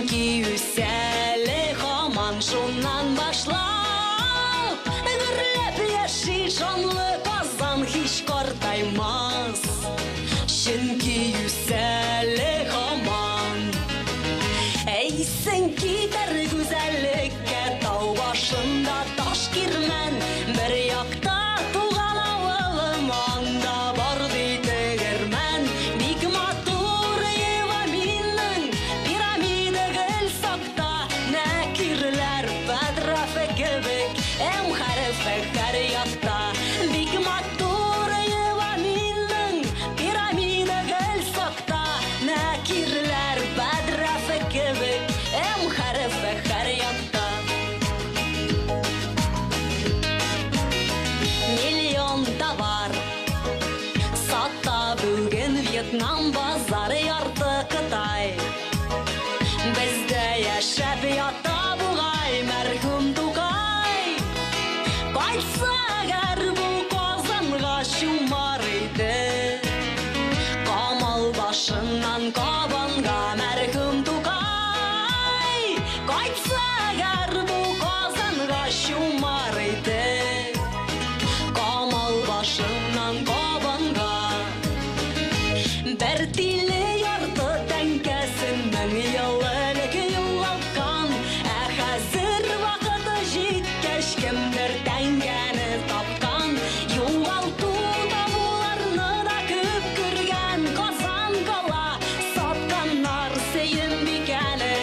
Чөнки үсә әле һаман. Шуннан башлап гөрләп яши шанлы Казан, һич картаймас, чөнки үсә әле һаман. Әйсең китәр гүзәллеккә, тау башында таш кирмән. Бер якта туган авылым, анда бар ди тегермән. Бик матур Еваминның пирамида гел сакта. Нәкирләр бәдрәфе кебек, М хәрефе һәр якта. Бик матур Еваминның пирамида гел сакта. Нәкирләр бәдрәфе кебек, М хәрефе һәр якта. Миллион товар сата бүген Вьетнам базары, ярты Кытай. Бездә яшәп ята бугай мәрхүм Тукай. Кайтса әгәр бу Казанга, чумар иде Камал башыннан Кабанга мәрхүм Тукай. Кайтса әгәр бу Казанга, чумар иде Камал башыннан Кабанга. Бер тиле ярты тәңкәсен мең ел элек югалткан. Ә хәзер вакыты җиткәч, кемдер тәңкәне тапкан. Югалту табуларны да күп күргән Казан кала. Сатканнар Сөембикәне,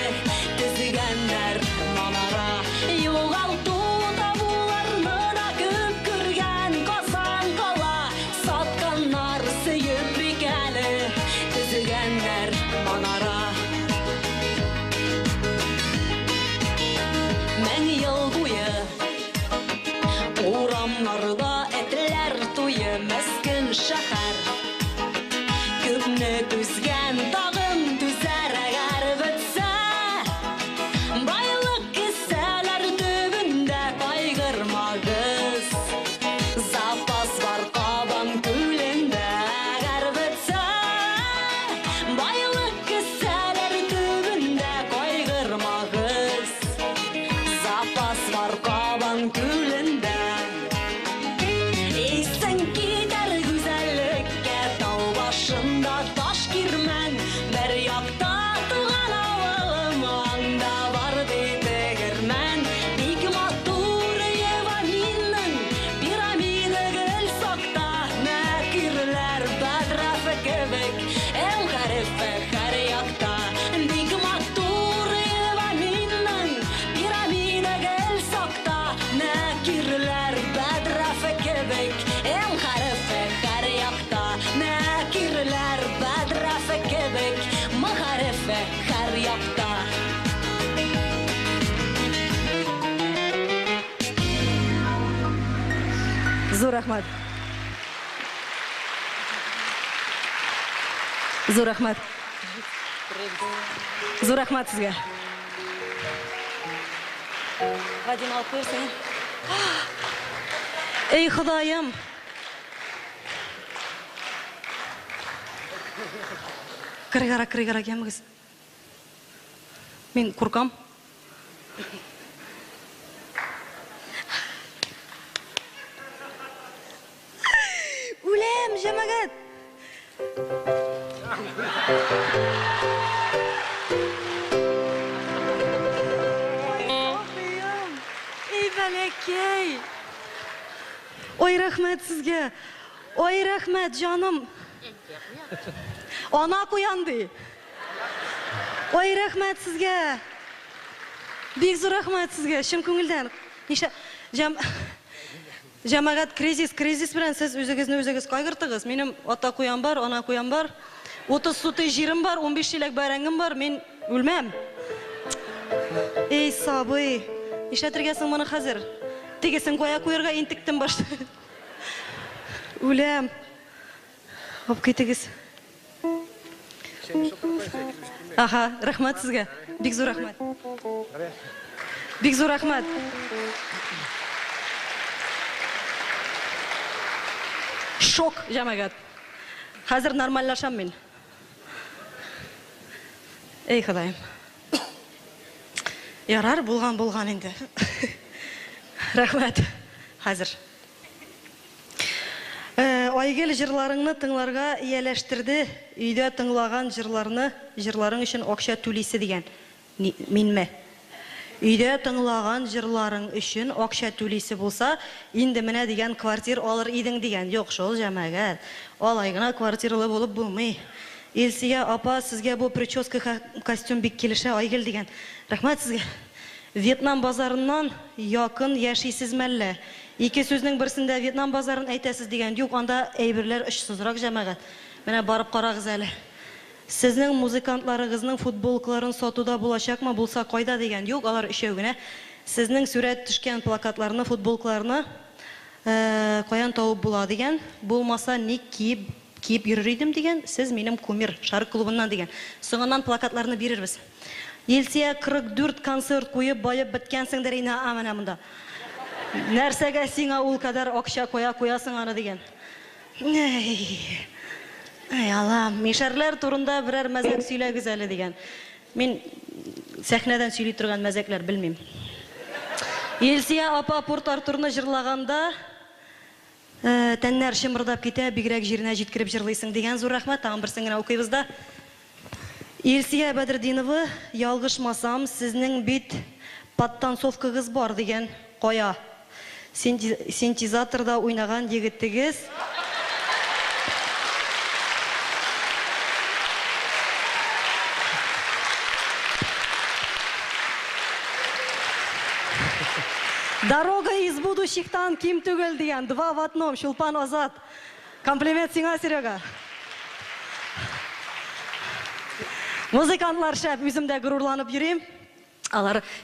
төзегәннәр манара. Югалту табуларны да күп күргән Казан кала. Сатканнар Сөембикәне, төзегәннәр манара. Мең ел буе урамнарда этләр туе, мескен шәһәр. Күпне түзгән, тагын түзәр, әгәр бетсә байлык кесәләр төбендә, кайгырмагыз. Запас бар Кабан күлендә. Әгәр бетсә байлык кесәләр төбендә, кайгырмагыз. Запас бар Кабан күлендә. Исең китәр гүзәллеккә, тау башында таш кирмән. Бер якта туган авылым, анда бар ди тегермән. Бик матур Еваминның пирамида гел сакта. Нәкирләр бәдрәфе кебек, М хәрефе һәр якта. Бик матур Еваминның пирамида гел сакта. Нәкирләр бәдрәфе кебек, М хәрефе һәр якта. Нәкирләр бәдрәфе кебек, М хәрефе һәр якта. Зур рәхмәт. Зур рәхмәт. Зур рәхмәт сезгә. Вадим, алып куерсың. Эй, Ходаем. Кырыгарак, кырыгарак ямыгыз. Мин куркам. Үләм, җәмәгать. Ой, эй, бәләкәй. Ой, рәхмәт сезгә. Ой, рәхмәт, җаным. Ана куян ди. Ой, рәхмәт сезгә. Бик зур рәхмәт сезгә, чын күңелдән. Нишлә җәм Җәмәгать, кризис, кризис белән сез үзегезне үзегез кайгыртыгыз. Минем ата куян бар, ана куян бар. 30 сутый җирем бар, 15 чиләк бәрәңгем бар, мин үлмәм. Эй, сабый, нишләтергә соң моны хәзер? Тегесен кая куярга интектем башта. Үләм. Алып китегез. Аха, рәхмәт сезгә. Бик зур рәхмәт. Бик зур рәхмәт. Шок, җәмәгать. Хәзер нормальләшәм мин. Эй, Ходаем. Ярар, булган булган инде. Рәхмәт. Хәзер. Айгөл җырларыңны тыңларга ияләштерде, өйдә тыңлаган җырларны, җырларың өчен акча түлисе дигән. Минме? Өйдә тыңлаган җырларың өчен акча түлисе булса, инде менә дигән квартир алыр идең дигән. Юк шул, җәмәгать. Алай гына квартиралы булып булмый. Илсөя апа, сезгә бу прическа һәм костюм бик килешә, Айгөл дигән. Рәхмәт сезгә. Вьетнам базарыннан якын яшисез мәллә? Ике сүзнең берсендә Вьетнам базарын әйтәсез дигән. Юк, анда әйберләр очсызрак, җәмәгать. Менә барып карагыз әле. Сезнең музыкантларыгызның футболкаларын сатуда булачакмы, булса кайда дигән. Юк, алар өчәү генә. Сезнең сүрәт төшкән плакатларны, футболкаларны каян табып була дигән. Булмаса ник киеп киеп йөрер идем дигән. Сез минем кумир, Шәрык клубыннан дигән. Соңыннан плакатларны бирербез. Илсия 44 концерт куеп баеп беткәнсеңдер инде, а менә монда. Нәрсәгә сиңа ул кадәр акча, кая куясың аны дигән. Әй, әй Аллам, мишәрләр турында берәр мәзәк сөйләгез әле дигән. Мин сәхнәдән сөйли торган мәзәкләр белмим. Илсия апа Порт Артурны җырлаганда тәннәр чымырдап китә, бигрәк җиренә җиткереп җырлыйсың дигән. Зур рәхмәт, тагын берсен генә укыйбыз да. Илсия Бәдретдинова, ялгышмасам, сезнең бит подтанцовкагыз бар дигән. Кая? Синтезаторда уйнаган егетегез. Дорога из будущихтан ким түгел дигән. Два в одном. Чулпан Азат. Комплимент сиңа, Серега. Музыкантлар шәп, үзем дә горурланып йөрим. Алар.